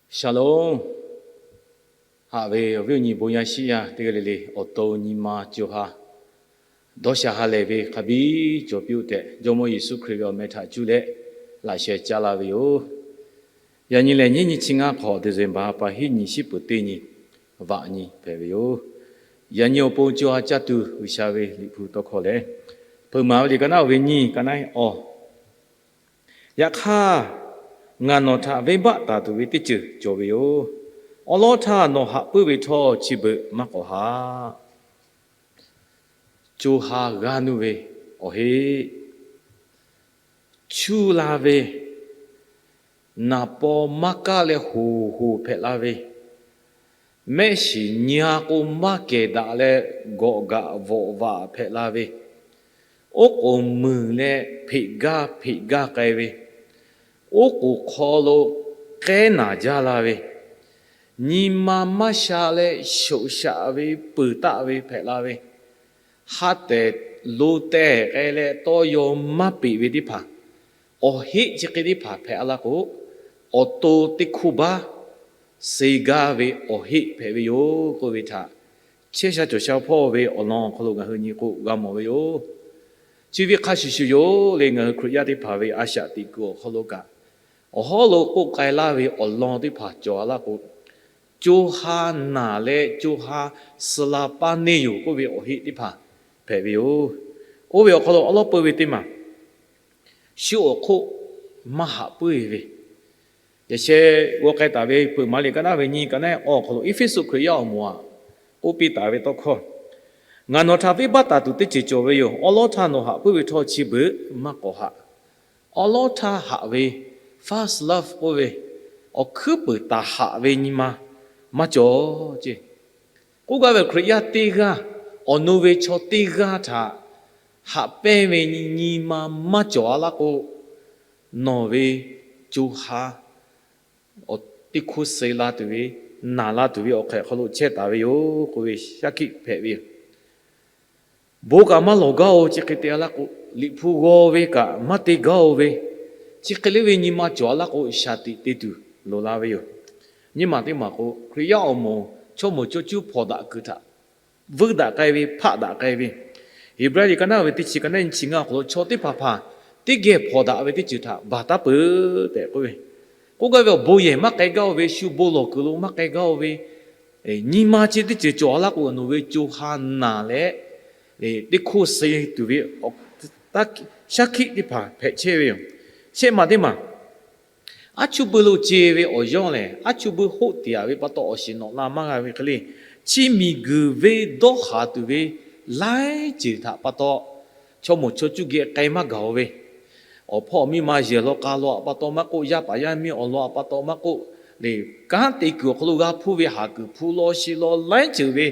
Shalom. Haꞈ ve awˬ viˉ awˬ nyi bon yaˇ shiˉ yaˇ teˇ g'aˇ le le awˬ to nyi ma co ha dawˇ sha ha lehˬ ve hk'a biˇ cawˬ piˇ-oˆ tehꞈ, Jawˇmawˇ Yeˍsuˆ Hkriꞈ ve awˬ meh htaꞈ cuˇ leh laꞈ sheh caˇ laˇ ve yoˬ. Yaꞈ nyi lehˬ, nyiˇ nyi chi ngaˇ hk'awꞈ December ha pa hiˉ nyi shiˉ peuˍ teˇ nyi vaꞈ nyi hpehꞈ ve yoˬ. Yaꞈ nyi awˬ pon co ha caˇ tuˬ G'uiˬsha ve Liꞈ hpu tawˇ hkawˇ lehˬ, Hpeuꞈ maˍ ve liꞈ ka naˉ ve nyiˇ, ka naˉ awˬ Yaꞈ hk'aˇ, ngaˬ nawˬ htaꞈ venˇbaˆ taˍ tuˬ ve teˇ ceuˬ cawˬ ve yoˬ. Awˉ lawˉ htaˇ nawˬ haꞈ puiˉ ve htawˇ, chi beuꞈ maˇ k'awꞈ haꞈ. Co ha g'aˇ nuˇ ve awˬ heˆ, chuˇ la ve, naˍ paw maˇ kaˇ leh hoˍ hoˍ hpehꞈ la ve, mehˆ shiˍ nyi ha k'o maˇ kehˬ daꞈ leh gawꞈ gaꞈ vawꞈ vaꞈ hpehꞈ la ve, oˉ k'oˍ muiˬ leh hpeꞈ gaˇ hpeꞈ gaˇ k'ai ve, oˉ k'oˍ hk'aw lo k'ehˉ naˬ jaˇ la ve, nyi ma maˇ sha leh shoꞈ shaꞈ ve peuˬ taˆ ve hpehꞈ la ve, ha tehˬ lo tehˬ k'ai leh tawˇ yaw maˇ peꞈ ve teˇ hpaˍ, awˬ heˆ chi hk'e teˇ hpaˍ hpehꞈ la k'o, awˬ to teˇ hkoˇ baˆ suh gaˇ ve awˬ heˆ hpehꞈ ve yoˬ k'oˆ ve htaꞈ chehˇ sha cawˬ sha hpawˇ ve awˬ lawn awˬ hk'aw lo ngaˬ hui nyi k'o g'a mawˬ ve yoˬ. Chi ve hk'a shuˍ shuˍ yoˬ le, ngaˬ hui Hkriꞈ yaˇ teˇ hpaˍ ve a shaꞈ teꞈ kuiˬ awˬ hk'aw lo kaꞈ, awˬ hawˉ lo k'oˆ k'ai laˇ ve awˬ lawn teˇ hpaˍ cawˬ a laˇ k'o, co ha naˬ leh co ha suh la paˇ neˇ yoˬ k'oˆ ve awˬ heˆ teˇ hpaˍ hpehꞈ ve yoˬ. Oˇ ve awˬ hk'aw lo awˉ lawˉ peu ve teˇ maˬ, shu awˬ hk'oˆ maˇ haꞈ puiˉ ve, yaꞈ sheh g'aw k'ai taˍ ve Hpeuꞈ maˍ liꞈ ka naˉ ve nyiˇ, ka naˉ awˬ hk'aw lo Eˇfeˇsuꞈ Hkriꞈ yaˇ awˬ moˍ aꞈ k'oˆ piˇ taˍ ve tawˇ hkawˇ, ngaˬ nawˬ htaꞈ venˇbaˆ taˍ tuˬ teˇ ceuˬ cawˬ ve yoˬ. Awˉ lawˉ htaˇ nawˬ haꞈ puiˉ ve htawˇ, chi beuꞈ maˇ k'awꞈ haꞈ. Awˉ lawˉ htaˇ haꞈ ve, first love k'oˆ ve, awˬ hkuiˉ puiˍ taˍ haꞈ ve nyi ma maˇ cawˬ ce. K'oˆ gaˇ ve Hkriꞈ yaˇ teˇ g'aˇ, awˬ nu ve chaw teˇ g'aˇ htaꞈ haꞈ pehnˇ ve nyi ma maˇ cawˬ a laˇ k'o, nawˬ ve co ha teˇ hkoˇ suh la tuˬ ve, naˬ la tuˬ ve awˬ hk'ehꞈ hk'aw lo chehˇ taˍ ve yoˬ k'oˆ ve shaˉ hkiˆ hpehꞈ ve yoˬ. Bon kaꞈ maˇ lawˬ gaˇ-oˬ, chi hk'e te a laˇ k'o, Liꞈ hpu g'aw ve kaꞈ maˇ te gaˇ-oˬ ve, chi hk'e le ve nyi ma cawˬ a laˇ k'o, shaˍ tiꞈ te tuˬ loˍ la ve yoˬ. Nyi maˬ teˇ maˬ k'o, Hkriꞈ yaˇ awˬ moˍ chaw moˍ chaw cuˇ hpawnˬ daꞈ kuiˬ htaꞈ vuiˇ daꞈ k'ai ve, hpaˆ daꞈ k'ai ve, Heˍbrehˇ liꞈ ka naˉ ve teˇ chi, ka naˉ nyi chi ngaˇ awˬ hk'aw lo, chaw teˇ hpaˍ hpaˍ teˇ geh hpawnˬ daꞈ ve teˇ ceuˬ htaꞈ baˬ taˉ peuˬ tehꞈ k'oˆ ve, k'oˆ gaˇ ve awˬ bon yehˬ maˇ k'ai gaˇ-oˬ ve, shu bon lawˬ kuiˬ lo maˇ k'ai gaˇ-oˬ ve, nyi ma chi teˇ ceuˬ cawˬ a laˇ k'o, nawˬ ve co ha naˬ leh teˇ hkoˇ suh tuˬ ve shaˉ hkiˆ teˇ hpaˍ hpehꞈ chehˇ ve yoˬ. Shehˆ maˬ teˇ maˬ, aˉ chuˇ bui lo ce ve awˬ yawˇ lehˬ, aˉ chuˇ bui hoˆ tiꞈ a ve pa taw awˬ shiˍ nawꞈ la maˇ g'a ve hk'e le, chi miˬguiˬ venˇ dawˇ haˍ tuˬ ve laiˉ ceuˬ htaꞈ pa taw, chaw moˍ chaw cuˇ geh k'ai maˇ gaˬ-oˬ ve, awˬ hpawˇ awˬ miˇ ma yehˬ law k'a law a pa taw maˇ k'oˆ, yaˇ paˍ yaˇ miˇ awˬ lawn a pa taw maˇ k'oˆ, le kanˉ te kuiˬ awˬ hk'aw lo g'a hpuˇ ve haˍ kuiˬ hpu law shi law laiˉ ceuˬ ve,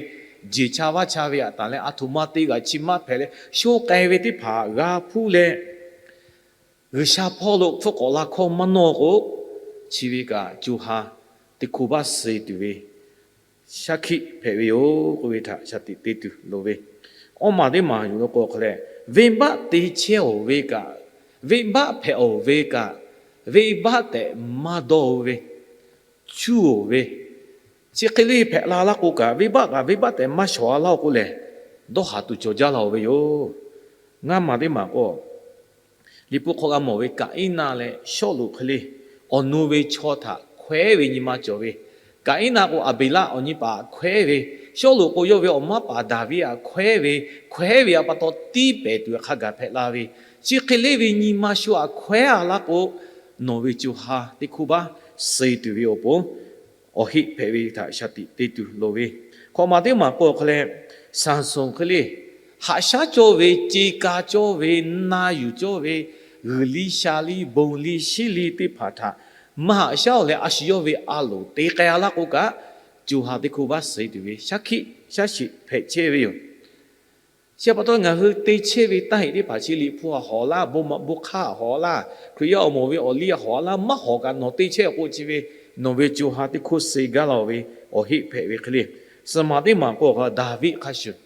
jeˬ cha vaˇ cha ve aꞈ taˍ leh, aˬ htoꞈ ma te g'a chi maˇ hpehꞈ leh, sho k'ai ve teˇ hpaˍ g'a hpuˇ leh, G'uiˬsha hpawˇ lo hpfuhˆ k'awꞈ la hkawˇ maˇ nawˇ k'o, chi ve kaꞈ co ha teˇ hkoˇ baˆ suh tuˬ ve shaˉ hkiˆ hpehꞈ ve yoˬ k'oˆ ve htaꞈ shaˍ tiꞈ te tuˬ loˍ ve. Awˇ maˬ teˇ maˬ yuˬ lo k'o hk'a leh, venˇbaˆ te chehˇ-oˬ ve kaꞈ, venˇbaˆ hpehꞈ-oˬ ve kaꞈ, venˇbaˆ tehꞈ maˇ dawˇ-oˬ ve, cuˇ-oˬ ve, chi hk'e le hpehꞈ la laˇ k'o kaꞈ, venˇbaˆ kaꞈ venˇbaˆ tehꞈ maˇ shawˍ a laˇ-oˬ k'oˆ lehˬ, dawˇ haˍ tuˬ cawˬ jaˇ la-oˬ ve yoˬ. Ngaˇ maˬ teˇ maˬ k'o, Liꞈ hpu hk'aw g'a mawˬ ve Kaˍiˉnaˆ leh Sawˉluꞈ hk'e le, awˬ nu ve chaw htaꞈ hkawehˉ ve nyi ma cawˬ ve. Kaˍiˉnaˆ k'o Aˍbeˍlaˆ awˬ nyi paˍ hkawehˉ ve, Sawˉluꞈ k'o yawˇ ve awˬ maˇ paˍ Daˍviˆ htaꞈ hkawehˉ ve, hkawehˉ ve a pa taw tiˉ pehˍ tuˬ hk'a gaˬ hpehꞈ la ve, chi hk'e le ve nyi ma shu htaꞈ hkawehˉ a laˇ k'o, nawˬ ve co ha teˇ hkoˇ baˆ suh tuˬ ve awˬ pon awˬ heˆ hpehꞈ ve htaꞈ shaˍ tiꞈ te tuˬ loˍ ve. Hkawꞈ maˬ teˇ maˬ k'o hk'a leh, Saˍsonˍ hk'e le, haꞈ shaˉ cawˇ ve, ce ka cawˇ ve, na yuˬ cawˇ ve, g'uiˬ liˇ sha liˇ bon liˇ shiˉ liˇ teˇ hpaˍ htaꞈ maˇ haꞈ shaˉ-oˬ leh, a shu yawˇ ve a loˍ te k'ai a laˇ k'o kaꞈ, co ha teˇ hkoˇ baˆ suh tuˬ ve shaˉ hkiˆ shaˉ shiˍ hpehꞈ chehˇ ve yoˬ. Chi pa taw ngaˬ hui te chehˇ ve taˇ heꞈ teˇ hpaˍ chi Liꞈ hpu htaꞈ hawˍ laˇ, bon maꞈ bon hk'aˇ htaꞈ hawˍ laˇ, Hkriꞈ yaˇ awˬ moˍ ve awˬ liˇ htaꞈ hawˍ laˇ, maˇ hawˍ kaꞈ nawˬ te chehˇ k'o chi ve, nawˬ ve co ha teˇ hk'oˆ suh gaˇ la-oˬ ve awˬ heˆ hpehꞈ ve hk'e le. Suhˍ maˬ teˇ maˬ k'o hk'a Daˍviˆ hk'a shuˍ,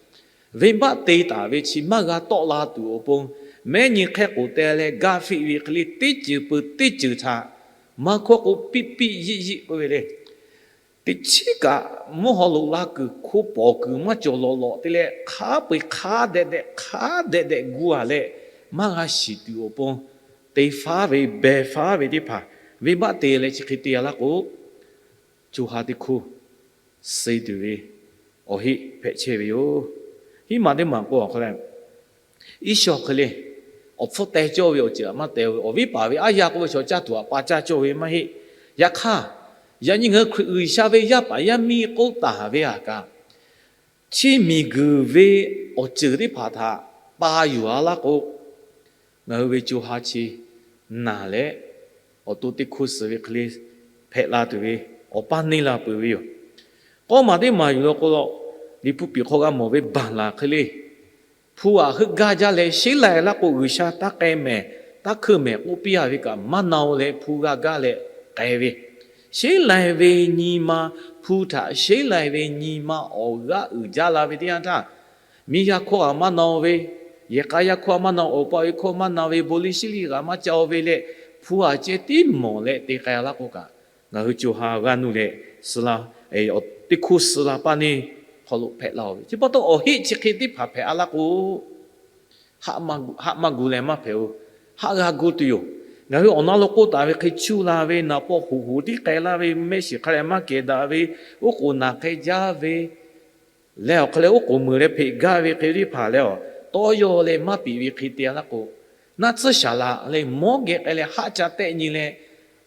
venˇbaˆ te taˍ ve chi maˇ g'a tawˆ la tuˬ awˬ pon, mehˉ nyi hk'ehˇ k'oˍ teh leh gaˇ fiˆ ve hk'e le, teˇ ceuˬ peuˬ teˇ ceuˬ htaꞈ maˇ hkawˇ k'o piˇ piˇ yiˆ yiˆ k'oˆ ve le. Teˇ chiˉ kaꞈ mvuhˇ haw loꞈ la kuiˬ hko pawˍ kuiˬ maˇ cawˬ lawꞈ lawꞈ te leh, hk'a peu-eˬ hk'a dehꞈ dehꞈ hk'a dehꞈ dehꞈ gu-a leh, maˇ g'a shiˍ tuˬ awˬ pon te faˉ ve behˬ faˉ ve teˇ hpaˍ venˇbaˆ te leh chi hk'e te-a laˇ k'o, co ha teˇ hkoˇ suh tuˬ ve awˬ heˆ hpehꞈ chehˇ ve yoˬ. Hiˉ maˬ teˇ maˬ k'o, awˬ hk'aw leh Iˉsawˇ hk'e le, awˬ hpfuhˇ teh cawˇ ve awˬ ceuˬ htaꞈ maˇ teh-o ve, awˬ viˉ paˍ ve aˉ yaˇ k'oˆ ve chaw caˇ tuˬ htaꞈ pa caˇ cawˇ ve maˇ heˆ. Yaꞈ hk'aˇ, yaꞈ nyi ngaˬ hui Hkriꞈ G'uiˬsha ve yaˇ paˍ yaˇ miˇ k'oˆ taˍ ve htaꞈ kaꞈ, chi miˬguiˬ ve awˬ ceuˬ teˇ hpaˍ htaꞈ pa yuˬ-a laˇ k'o, ngaˬ hui ve co ha chi naˬ leh, awˬ to teˇ hkoˇ suh ve hk'e le hpehꞈ la tuˬ ve awˬ paˇ neˇ la peuˬ ve yoˬ. K'awˇ maˬ teˇ maˬ yuˬ la k'o, Liꞈ hpu piˍ hk'aw g'a mawˬ ve baˬ laˬ hk'e le, hpu aꞈ heuˆ gaˇ jaˇ leh sheˉ lai laˇ k'o, G'uiˬsha taˇ k'ai mehˍ, taˇ hkeuˆ mehˍ k'oˆ piˇ-a ve kaꞈ maˇ na-o leh hpu g'a gaˇ leh k'ai ve, sheˉ lai ve nyi ma, hpu htaꞈ sheˉ lai ve nyi ma awˬ g'aˇ uiˍ jaˇ la ve teˇ yanˇ htaˇ, miˇ yaˇ hkawˇ htaꞈ maˇ na-o ve, yehˬ k'a yaˇ hkawˇ maˇ na-o, awˬ pa awˬ e hkawˇ maˇ na ve, bon liˇ shiˉ liˇ g'aꞈ maˇ ca-o ve leh, hpu aꞈ ceh tiˉ mawˬ leh te k'ai-a laˇ k'o kaꞈ, ngaˬ hui co ha g'aˇ nuˇ leh, teˇ hkoˇ suh la paˇ neˇ hk'aw lo hpehꞈ la-o ve. Chi pa taw awˬ heˆ chi hk'e teˇ hpaˍ hpehꞈ-a laˇ k'o, haˆ maˇ gu leh maˇ hpehꞈ-o. Haˆ g'a gu tuˬ yoˬ. Ngaˬ hui awˬ na lo k'oˆ taˍ ve hk'e, cuˇ la ve, naˍ paw hoꞈ hoꞈ tiˉ k'ai laˇ ve, mehˆ shiˍ hk'a leh maˇ kehˬ daꞈ ve, oˉ k'oˍ naˬ hk'e jaˇ ve, leh awˬ hk'aw leh oˉ k'oˍ meuˍ leh hpeꞈ gaˇ ve hk'e teˇ hpaˍ leh, tawˇ yaw leh maˇ piˍ ve hk'e te-a laˇ k'o, naˆ tsuhˇ shaˍ laꞈ leh mawˉ geh k'ai leh haˆ ca tehˆ nyi leh,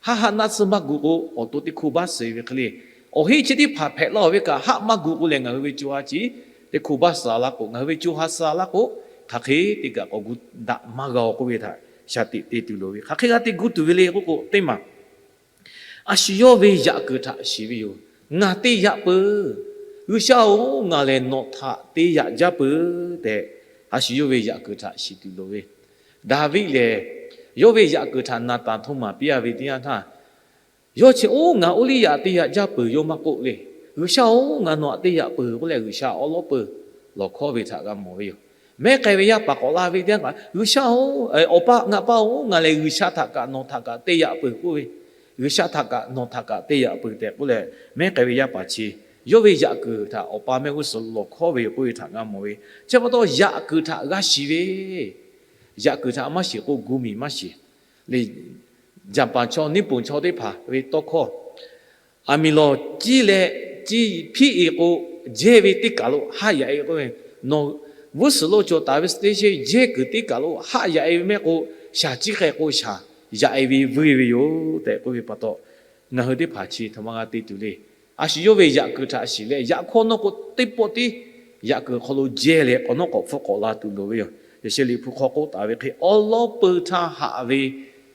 haˆ haˆ naˆ tsuhˇ maˇ gu k'o, awˬ to teˇ hkoˇ baˆ suh ve hk'e le, awˬ heˆ chi teˇ hpaˍ hpehꞈ laˇ-o ve kaꞈ, haˆ maˇ gu k'o lehˬ, ngaˬ hui ve co ha chi teˇ hkoˇ baˆ suh-a laˇ k'o, ngaˬ hui ve co ha suh-a laˇ k'o, hk'aˬ hk'e te kaꞈ k'awꞈ gu daꞈ maˇ g'a-o k'oˆ ve htaꞈ shaˍ tiꞈ te tuˬ loˍ ve. Hk'aˬ hk'e g'a te gu tuˬ ve le k'oˆ k'o, teˇ maˬ a shu yawˇ ve yaꞈ kuiˬ htaꞈ shiˍ ve yoˬ. Ngaˬ te yaꞈ peuˬ. G'uiˬsha-oˬ, ngaˬ lehˬ nawˬ htaꞈ te yaꞈ jaˇ peuˬ tehꞈ, a shu yawˇ ve yaꞈ kuiˬ htaꞈ shiˍ tuˬ loˍ ve. Daˍviˆ lehˬ, yawˇ ve yaꞈ kuiˬ htaꞈ Naˍtanˍ hto maˍ piˇ-a ve teˇ yanˇ htaˇ, yawˇ chi, Oˇ, ngaˬ Oˇliˇyaꞈ te yaꞈ jaˇ peuˬ, yawˇ maˇ k'oˆ le. G'uiˬsha-oˬ, ngaˬ nawˬ htaꞈ te yaꞈ peuˬ k'oˆ leh, G'uiˬsha awˉ lawˉ peuˬ lawˬ hkawˇ ve htaꞈ g'a mawˬ ve yoˬ. Mehˉ k'ai ve yaˇ paˍ k'awꞈ la ve teˇ yanˇ kaꞈ, G'uiˬsha-oˬ, awˬ pa ngaˬ pa-oˬ, ngaˬ lehˬ G'uiˬsha htaꞈ kaꞈ nawˬ htaꞈ kaꞈ te yaꞈ peuˬ k'oˆ ve, G'uiˬsha htaꞈ kaꞈ nawˬ htaꞈ kaꞈ te yaꞈ peuˬ tehꞈ k'oˆ leh, mehˉ k'ai ve yaˇ paˍ chi yawˇ ve yaꞈ kuiˬ htaꞈ awˬ pa mehˆ g'uˇ suhˍ lawˬ hkawˇ ve yoˬ k'oˆ ve htaꞈ g'a mawˬ ve. Chi pa taw yaꞈ kuiˬ htaꞈ g'a shiˍ ve, yaꞈ kuiˬ htaꞈ maˇ shiˍ k'o gu miˬ maˇ shiˍ le. Jaˍpaˍ chaw, Niˉponˍ chaw teˇ hpaˍ ve tawˇ hkawˇ, aˬ miˍ lawˬ ciˇ leh ciˇ hpiˉ-e k'o, jehˇ ve teˇ kaˬ lo haˆ yaꞈ-e k'oˆ ve, nawˬ g'uˇ suhˍ lo cawˬ taˍ ve station jehˇ kuiˬ teˇ kaˬ lo haˆ yaꞈ-e ve mehˆ k'o, shaˍ ciˇ k'ai k'o shaˍ yaꞈ-e ve vuiˇ ve yoˬ tehꞈ k'oˆ ve pa taw, ngaˬ hui teˇ hpaˍ chi htaꞈ ma g'a te tuˬ le. A shu yawˇ ve yaꞈ kuiˬ htaꞈ shiˍ leh, yaꞈ hkawˇ nawˇ k'o teˇ pawˆ tiˉ yaꞈ kuiˬ hk'aw lo jehˇ leh k'awꞈ nawˉ k'awꞈ hpfuhˆ k'awꞈ la tuˬ loˍ ve yoˬ. Yaꞈ sheh Liꞈ hpu hk'aw k'oˆ taˍ ve hk'e, awˉ lawˉ peuˬ htaˇ haꞈ ve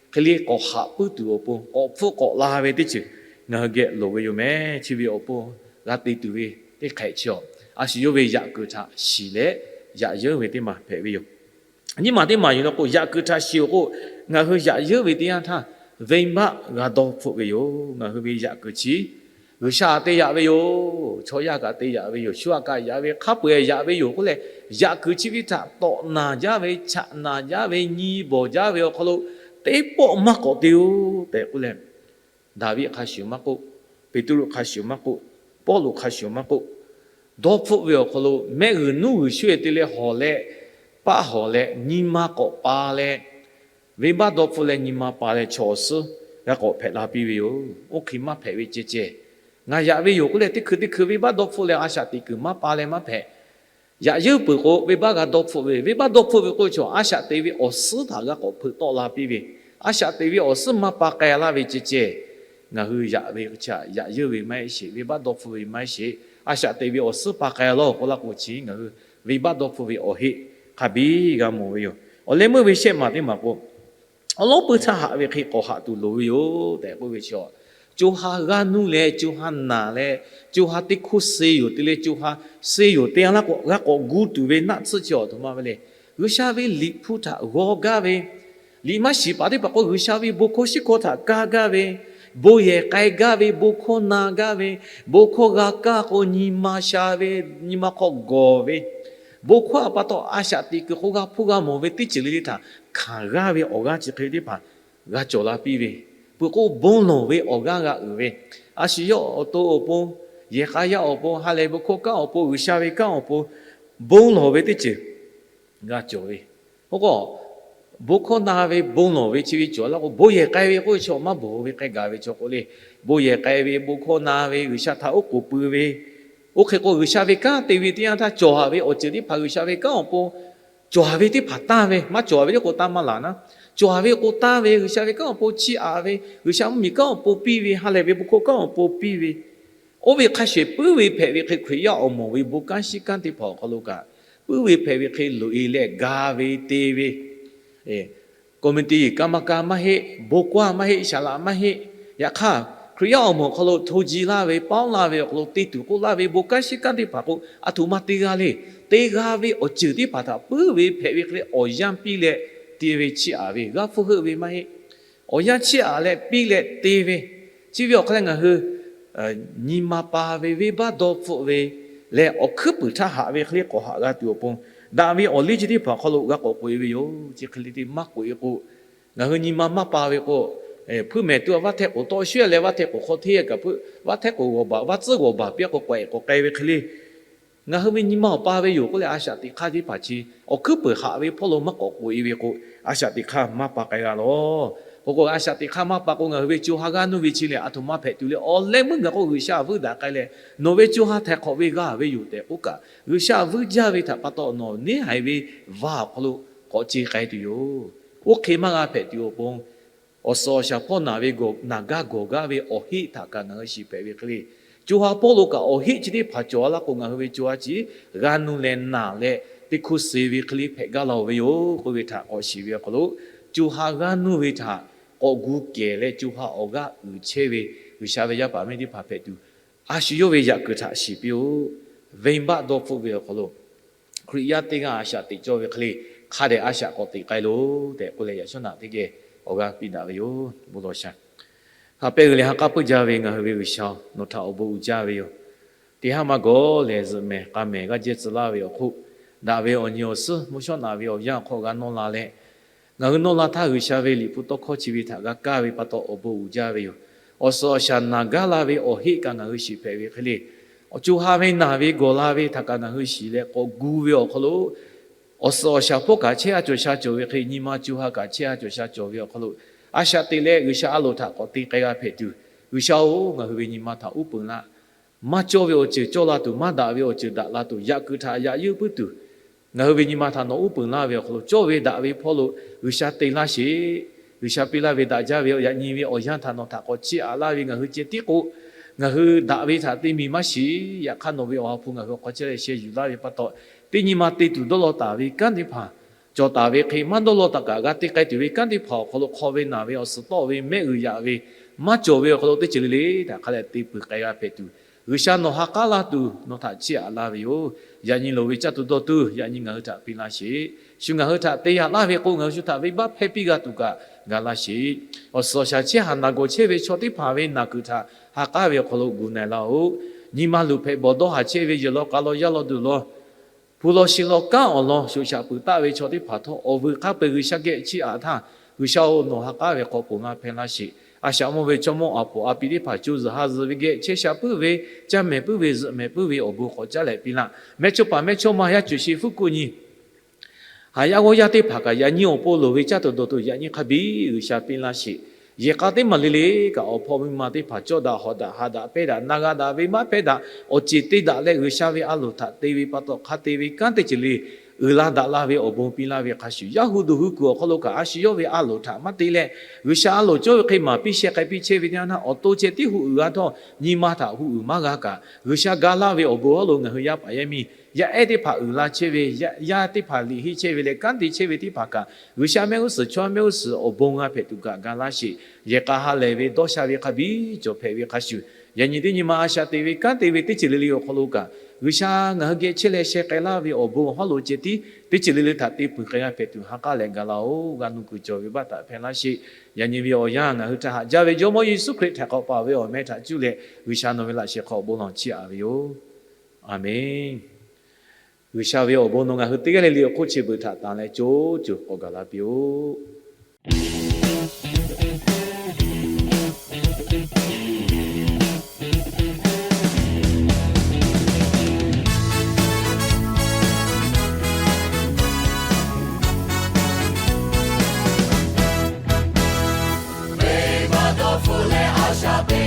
hk'e le k'awꞈ haꞈ puiˉ tuˬ awˬ pon k'awꞈ hpfuhˆ k'awꞈ la ve teˇ ceuˬ ngaˬ hui geh loˍ ve yoˬ meh. Chi ve awˬ pon g'a te tuˬ ve teˇ hk'ehꞈ chi-a, a shu yawˇ ve yaꞈ kuiˬ htaꞈ shiˍ leh yaꞈ yeuˉ ve teˇ maˬ hpehꞈ ve yoˬ. Nyiˇ maˬ teˇ maˬ yuˬ la k'o, yaꞈ kuiˬ htaꞈ shiˍ-oˬ k'o, ngaˬ hui yaꞈ yeuˉ ve teˇ yanˇ htaˇ venˇbaˆ g'a dawˇ hpfuhˆ ve yoˬ. Ngaˬ hui ve yaꞈ kuiˬ chi G'uiˬsha te yaꞈ ve yoˬ. Chaw yaˇ kaꞈ te yaꞈ ve yoˬ. Shu aꞈ kaꞈ yaꞈ ve, hk'a peu-eˬ yaꞈ ve yoˬ k'oˆ leh, yaꞈ kuiˬ chi ve htaꞈ tawꞈ naˬ jaˇ ve, chaꞈ naˬ jaˇ ve, nyi bawˬ jaˇ ve awˬ hk'aw lo teˇ pawˆ maˇ k'awꞈ te-o tehꞈ k'oˆ leh, Daˍviˆ hk'a shuˍ maˇ k'oˆ, Peˍtruˆ hk'a shuˍ maˇ k'oˆ, Pawˇluꞈ hk'a shuˍ maˇ k'oˆ, dawˇ hpfuhˆ ve awˬ hk'aw lo mehˆ g'uiˬ nuˉ g'uiˬ shuˉ-e te leh hawˬ leh, paˆ hawˬ leh nyi ma k'awꞈ pa leh, venˇbaˆ dawˇ hpfuhˆ leh nyi ma pa leh chaw awˬ suhˉ g'a k'awꞈ hpehꞈ la piˇ ve yoˬ. Oˇ hk'e maˇ hpehꞈ ve ceh ceh, ngaˬ yaꞈ ve yoˬ k'oˆ leh teˇ hkui teˇ hkui venˇbaˆ dawˇ hpfuhˆ leh a shaꞈ teꞈ kuiˬ maˇ pa leh maˇ hpehꞈ. Yaꞈ yeuˉ peuˬ k'o, venˇbaˆ g'a dawˇ hpfuhˆ ve, venˇbaˆ dawˇ hpfuhˆ ve k'oˆ ve chaw a shaꞈ te ve awˬ suhˉ htaꞈ g'a k'awꞈ hpeuꞈ tawˆ la piˇ ve, a shaꞈ te ve awˬ suhˉ maˇ pa k'ai laˇ ve ceh ceh, ngaˬ hui yaꞈ ve htaꞈ yaꞈ yeuˉ ve maˇ heˆ sheˍ, venˇbaˆ dawˇ hpfuhˆ ve maˇ heˆ sheˍ. A shaꞈ te ve awˬ suhˉ pa k'ai laˇ-oˬ k'oˆ laˇ k'o chi ngaˬ hui venˇbaˆ dawˇ hpfuhˆ ve awˬ heˆ hk'a biˇ g'a mawˬ ve yoˬ. Awˬ leh meuˇ ve shehˆ maˬ teˇ maˬ k'o, awˉ lawˉ peuˬ htaˇ haꞈ ve hk'e k'awꞈ haꞈ tuˬ loˍ ve yoˬ tehꞈ k'oˆ ve chi-a, co ha g'aˇ nuˇ leh co ha naˬ leh, co ha teˇ hkoˇ suh yoˬ te leh, co ha suh yoˬ te-a laˇ k'o g'a k'awꞈ gu tuˬ ve naˆ tsuhˇ chi awˬ htoꞈ ma ve le. G'uiˬsha ve Liꞈ hpu htaꞈ g'aw gaˇ ve, liꞈ maˇ shiˍ paˍ teˇ hpaˍ k'o G'uiˬsha ve bon hkawˇ shiˉ hkawˇ htaꞈ kaˇ gaˇ ve, bon yehˬ k'ai gaˇ ve, bon hkawˇ na gaˇ ve, bon hkawˇ g'a kaˇ k'o nyi ma sha ve, nyi ma hk'aw gawˬ ve, bon hkawˇ a pa taw a shaꞈ teꞈ kuiˬ hk'oˆ g'a hpuˇ g'a mawˬ ve teˇ ceuˬ le le htaꞈ hkanˍ g'aˇ ve awˬ g'aˇ chi hk'e teˇ hpaˍ g'a cawˬ la piˇ ve, Peuˬ k'o, bon lawˬ ve awˬ g'aˇ g'a uiˍ ve, a shu yawˇ awˬ to awˬ pon, yehˬ k'a yaˇ awˬ pon, ha lehˬ bon hkawˇ kanˉ awˬ pon, G'uiˬsha ve kanˉ awˬ pon bon lawˬ ve teˇ ceuˬ g'a cawˬ ve. Oˇ k'o, bon hkawˇ na ve bon lawˬ ve chi ve cawˬ laˇ k'o, bon yehˬ k'ai ve k'oˆ ve chaw maˇ bawˬ ve k'ai gaˬ ve chaw k'o le. Bon yehˬ k'ai ve, bon hkawˇ na ve, G'uiˬsha htaꞈ oˉ k'oˍ pui ve, oˇ hk'e k'o G'uiˬsha ve kanˉ te ve teˇ yanˇ htaˇ cawˬ haˍ ve awˬ ceuˬ teˇ hpaˍ G'uiˬsha ve kanˉ awˬ pon cawˬ haˍ ve teˇ hpaˍ tanˇ ve, maˇ cawˬ haˍ ve teˇ k'o tanˇ maˇ laˬ naˉ, cawˬ haˍ ve k'o tanˇ ve, G'uiˬsha ve kanˉ awˬ pon chiˇ aꞈ ve, G'uiˬsha mvuhˇmiˬ kanˉ awˬ pon piˇ ve, ha lehˬ ve bon hkawˇ kanˉ awˬ pon piˇ ve, oˇ ve hk'a shehˍ puiˉ ve hpehꞈ ve hk'e, Hkriꞈ yaˇ awˬ moˍ ve bon kanˉ shiˉ kanˉ teˇ hpaˍ awˬ hk'aw lo kaꞈ, puiˉ ve hpehꞈ ve hk'e loꞈ e leh ga ve te ve, committee กรรมการ maˇ heˆ, bon kawˇ maˇ heˆ, saˍ laꞈ maˇ heˆ. Yaꞈ hk'aˇ, Hkriꞈ yaˇ awˬ moˍ awˬ hk'aw lo hto ji laˇ ve, paoˉ laˇ ve awˬ hk'aw lo te tuˬ k'oˆ laˇ ve bon kanˉ shiˉ kanˉ teˇ hpaˍ k'o, a htoꞈ ma te g'a le. Te g'a ve awˬ ceuˬ teˇ hpaˍ htaꞈ puiˉ ve hpehꞈ ve hk'e leh awˬ yanˇ piˇ leh te ve chiˇ aꞈ ve, g'a hpfuhˇ heuˆ ve maˇ heˆ. Awˬ yanˇ chiˇ aꞈ leh piˇ leh te ve, chi ve awˬ hk'aw leh ngaˬ hui nyi ma pa ve, venˇbaˆ dawˇ hpfuhˆ ve leh awˬ hkuiˉ puiˍ htaˇ haꞈ ve hk'e le k'awꞈ haꞈ g'a tuˬ awˬ pon, daꞈ ve awˬ liˇ chi teˇ hpaˍ awˬ hk'aw lo g'a k'awꞈ k'oꞈ e ve yoˬ. Chi hk'e le te maˇ k'oꞈ e k'o, ngaˬ hui nyi ma maˇ pa ve k'o, hpuiˇ mehˍ tuˬ a vaˇ htehˆ k'oˍ tawˆ shuˉ leh vaˇ htehˆ k'oˍ hk'aw hteˇ kaꞈ, vaˇ htehˆ k'oˍ g'awˬ baˬ, vaˇ tcuhˉ g'awˬ baˬ piˇ k'o k'awꞈ k'awꞈ k'ai ve hk'e le. Ngaˬ hui ve nyi ma awˬ pa ve yoˬ k'oˆ leh, a shaꞈ teꞈ hk'aˇ teˇ hpaˍ chi awˬ hkuiˉ puiˍ haꞈ ve hpawˇ lo maˇ k'awꞈ k'oꞈ e ve k'o, a shaꞈ teꞈ hk'aˇ maˇ pa k'ai g'a lawˬ. K'o k'o, a shaꞈ teꞈ hk'aˇ maˇ pa k'o, ngaˬ hui ve co ha g'aˇ nuˇ ve chi lehˬ, a htoꞈ ma hpehꞈ tuˬ le. Awˬ leh meuˇ gaˬ k'o, G'uiˬsha vuiˇ daꞈ k'ai leh, nawˬ ve co ha htaiˍ hk'awꞈ ve g'a ve yoˬ tehꞈ k'oˆ kaꞈ, G'uiˬsha vuiˇ jaˇ ve htaꞈ pa taw nawˬ neˇ haiˬ ve vaˇ awˬ hk'aw lo k'awꞈ ce k'ai tuˬ yoˬ. Oˇ hk'e maˇ g'a hpehꞈ tuˬ awˬ pon, awˬ suhˍ awˬ shaˍ hpawˇ naˬ ve gawˬ naˬ gaˇ gawˬ gaˇ ve awˬ heˆ htaꞈ kaꞈ ngaˬ hui shiˍ hpehꞈ ve hk'e le. Co ha hpawˇ lo kaꞈ awˬ heˆ chi teˇ hpaˍ cawˬ laˇ k'o, ngaˬ hui ve co ha chi g'a nuˇ leh naˬ leh teˇ hkuˇ suh ve hk'e le hpehꞈ gaˇ la oˬ ve yoˬ k'oˆ ve htaꞈ k'awꞈ shiˍ ve awˬ hk'aw lo, co ha g'a nuˇ ve htaꞈ k'awꞈ gu kehˬ leh co ha awˬ g'aˇ uiˍ chehˇ ve G'uiˬsha ve yaˇ paˍ miˇ teˇ hpaˍ hpehꞈ tuˬ, a shu yawˇ ve yaꞈ kuiˬ htaꞈ shiˍ piˇ-oˆ. Venˇbaˆ dawˇ hpfuhˆ ve awˬ hk'aw lo Hkriꞈ yaˇ teˇ g'aˇ a shaꞈ teꞈ cawˇ ve hk'e le, hk'a dehꞈ a shaꞈ k'awꞈ teꞈ k'ai loˬ tehꞈ k'oˆ leh, yaꞈ shawˉ naꞈ teˇ geh awˬ g'aˇ piˇ daꞈ ve yoˬ. Bon lawˬ shaˍ. Ha pehˇ g'uiˬ leh ha k'aˉ puiˉ jaˇ ve ngaˬ hui ve G'uiˬsha-oˬ, nawˬ htaꞈ awˬ bon uiˍ jaˇ ve yoˬ. Teˇ haˉ maˇ gawˬ lehˬ, zuhꞈ mehˍ k'a mehˍ g'aˇ jehˇ tcuh laˇ ve awˬ hk'oˆ, daꞈ ve awˬ nyi awˬ suhˉ mvuhˇ shawˉ naꞈ ve awˬ yanˇ awˬ hk'aw g'a nawˇ la leh, ngaˬ hui nawˇ la htaˇ G'uiˬsha ve liꞈ hpu tawˇ hkawˇ chi ve htaꞈ g'a kaˇ ve pa taw awˬ bon uiˍ jaˇ ve yoˬ. Awˬ suhˍ awˬ shaˍ naˬ gaˇ la ve awˬ heˆ kaꞈ ngaˬ hui shiˍ hpehꞈ ve hk'e le, co ha ve naˬ ve gawˬ la ve htaꞈ kaꞈ ngaˬ hui shiˍ leh k'awꞈ gu ve awˬ hk'aw lo, awˬ suhˍ awˬ shaˍ hpawˇ kaꞈ chehˇ a cawˬ sha cawˬ ve hk'e, nyi ma co ha kaꞈ chehˇ a cawˬ sha cawˬ ve awˬ hk'aw lo, a shaꞈ teꞈ leh G'uiˬsha a loˍ htaꞈ k'awꞈ te k'ai g'a hpehꞈ tuˬ, G'uiˬsha-oˬ, ngaˬ hui ve nyi ma htaꞈ uˉ peunˍ laˇ. Maˇ cawˇ ve awˬ ceuˬ cawˇ la tuˬ, maˇ daꞈ ve awˬ ceuˬ daꞈ la tuˬ, yaꞈ kuiˬ htaꞈ yaꞈ yuˇ puiˉ tuˬ, ngaˬ hui ve nyi ma htaꞈ nawˬ uˉ peunˍ laˇ ve awˬ hk'aw lo, cawˇ ve daꞈ ve hpawˇ lo G'uiˬsha te laˇ sheˍ. G'uiˬsha piˇ laˇ ve daꞈ jaˇ ve yaꞈ nyi ve awˬ yanˇ htaꞈ nawˬ htaꞈ k'awꞈ chiˇ aꞈ laˇ ve ngaˬ hui ceh tiˉ k'o, ngaˬ hui daꞈ ve htaꞈ te miˬ maˇ shiˍ. Yaꞈ hk'aˇ nawˬ ve awˬ ha hpu ngaˬ hui awˬ hk'aw chehˇ leh sheh yuˬ laˇ ve pa taw, teˇ nyi ma te tuˬ dawˇ law taˍ ve kanˉ teˇ hpaˍ, cawˬ taˍ ve hk'e maˇ dawˇ law taˍ kaꞈ g'a te k'ai tuˬ ve kanˉ teˇ hpaˍ awˬ hk'aw lo, hk'aw ve naˬ ve awˬ suhˍ tawˆ ve mehˆ g'uiˬ yaꞈ ve maˇ cawˬ ve awˬ hk'aw lo teˇ ceuˬ le le htaꞈ hk'a leh te peuˬ k'ai g'a hpehꞈ tuˬ, G'uiˬsha nawˬ ha k'aˉ laˇ tuˬ nawˬ htaꞈ chiˇ aꞈ laˇ ve yoˬ. Yaꞈ nyi loˍ ve caˇ tuˬ dawˇ tuˬ yaꞈ nyi ngaˬ hui htaꞈ piˇ laˇ sheˍ. Shu ngaˬ hui htaꞈ te yaꞈ laˇ ve k'o, ngaˬ hui shu htaꞈ venˇbaˆ hpehˇ piˇ g'a tuˬ kaꞈ ga laˇ sheˍ. Awˬ suhˍ awˬ shaˍ chehˇ haˍ naˬ gawˬ chehˇ ve chaw teˇ hpaˍ ve naˬ kuiˬ htaꞈ ha k'aˉ ve awˬ hk'aw lo gu na-e laˇ-oˆ. Nyi ma luˬ hpehꞈ bawˬ dawˇ haˍ chehˇ ve yehˬ law k'a law yaˇ law duˬ law, hpu law shi law kanˉ awˬ lawn shoꞈ shaꞈ peuˬ taˆ ve chaw teˇ hpaˍ htawˇ, awˬ vuiˬ hk'a peu-eˬ G'uiˬsha geh chiˇ aꞈ htaˇ, G'uiˬsha-oˬ, nawˬ ha k'aˉ ve hk'aw ponˬ laˇ hpehˇ laˇ sheˍ. A shaꞈ mawˇ ve chaw mawˇ aˬ poˍ aˬ pi teˇ hpaˍ co zuhˬ ha zuhˬ ve geh chehˇ sha puiˉ ve, caˇ mehˍ puiˉ ve, zuhꞈ mehˍ puiˉ ve awˬ bon k'awꞈ caˉ leh piˇ laˇ. Mehˇchawˇpaˍ mehˇchawˇma yaˇ cuˬ shi fuˉ kuˆ nyi haˍ yaˇ g'awˇ yaˇ teˇ hpaˍ kaꞈ yaꞈ nyi awˬ pon loˍ ve caˇ tuˬ dawˬ tuˬ yaꞈ nyi hk'a biˇ G'uiˬsha piˇ laˇ sheˍ. Yehˬ k'a teˇ maˬ le le kaꞈ awˬ hpawˇ miˇ ma teˇ hpaˍ cawˇ daꞈ hawꞈ daꞈ haꞈ daꞈ pehnˇ daꞈ na g'a daꞈ ve maˇ hpehˇ daꞈ awˬ ceˬ te daꞈ leh G'uiˬsha ve a loˍ htaꞈ te ve pa taw hk'a te ve kanˉ teˇ ceuˬ le uiˍ la daꞈ la ve awˬ bon piˇ laˇ ve hk'a shuˍ, yaˇ hu duˬ hui kuiˬ awˬ hk'aw lo kaꞈ a shu yawˇ ve a loˍ htaꞈ maˇ te leh, G'uiˬsha a loˍ cawˇ ve hk'e maˍ piˇ sheh k'ai piˇ chehˇ ve teˇ yanˇ htaˇ, awˬ to ceh tiˉ hu uiˍ g'a htawˇ, nyi ma htaꞈ hu uiˍ maˇ g'a kaꞈ, G'uiˬsha ga laˇ ve awˬ bon hawˉ lo ngaˬ hui yaˇ paˍ yaˇ miˇ yaˇ ehˉ teˇ hpaˍ uiˍ la chehˇ ve, yaˇ teˇ hpaˍ liꞈ henˇ chehˇ ve leh kanˉ te chehˇ ve teˇ hpaˍ kaꞈ, G'uiˬsha mehˆ g'uˇ suhˍ chaw mehˆ g'uˇ suhˍ awˬ bon g'a hpehꞈ tuˬ kaꞈ ga laˇ sheˍ. Yehˬ k'a ha lehˬ ve dawˇ sha ve hk'a biˇ cawˬ hpehꞈ ve hk'a shuˍ, yaꞈ nyi teˇ nyi ma a shaꞈ te ve kanˉ te ve teˇ ceuˬ le le awˬ hk'aw lo kaꞈ, G'uiˬsha ngaˬ hui geh chehˇ leh sheh k'ai laˇ ve awˬ bon hawˉ lo ceh tiˉ teˇ ceuˬ le le htaꞈ te peuˬ k'ai g'a hpehꞈ tuˬ ha k'aˉ leh ga laˇ-oˆ. G'a nuˇ kuiˬ cawˬ ve baˆ htaꞈ hpehˇ laˇ sheˍ. Yaꞈ nyi ve awˬ yanˇ ngaˬ hui htaꞈ haꞈ jaˇ ve Jawˇmawˇ Yeˍsuˆ Hkriꞈ htaꞈ k'awꞈ paˍ ve awˬ meh htaꞈ cuˇ leh G'uiˬsha nawˬ ve laꞈ sheh hk'aw bon lawˬ chiˇ aꞈ ve yoˬ. A menˬ. G'uiˬsha ve awˬ bon nawˬ ngaˬ hui teˇ g'aˇ le le awˬ hk'oˆ chi beuꞈ htaꞈ tanˬ leh co co k'awꞈ gaˬ la piˇ-oˆ. Shaˍ ve